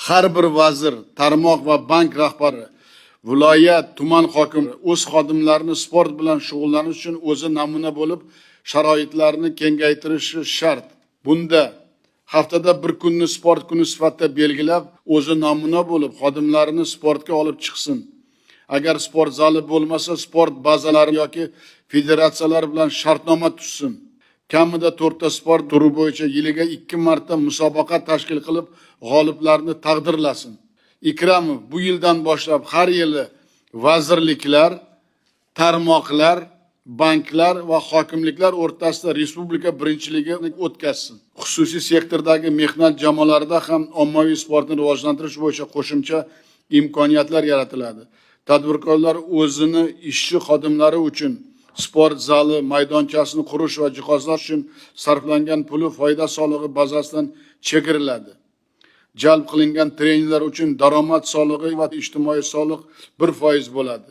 Har bir vazir, tarmoq va bank rahbari, viloyat, tuman hokimi o'z xodimlarini sport bilan shug'ullanish uchun o'zi namuna bo'lib, sharoitlarni kengaytirishi shart. Bunda haftada bir kunni sport kuni sifatida belgilab, o'zi namuna bo'lib, xodimlarini sportga olib chiqsin. Agar sport zali bo'lmasa, sport bazalari yoki federatsiyalar bilan shartnoma tuzsin. Kamida 4 ta sport turi bo'yicha yiliga 2 marta musobaqa tashkil qilib, g'oliblarni taqdirlasin. Ikramov bu yildan boshlab har yili vazirliklar, tarmoqlar, banklar va hokimliklar o'rtasida respublika birinchiligini o'tkazsin. Xususiy sektordagi mehnat jamoalarida ham ommaviy sportni rivojlantirish bo'yicha qo'shimcha imkoniyatlar yaratiladi. Tadbirkorlar o'zini ishchi xodimlari uchun sport zali maydonchasini qurish va jihozlash uchun sarflangan puli foyda solig'i bazasidan chegiriladi. Jalb qilingan trenerlar uchun daromad solig'i va ijtimoiy soliq 1% bo'ladi.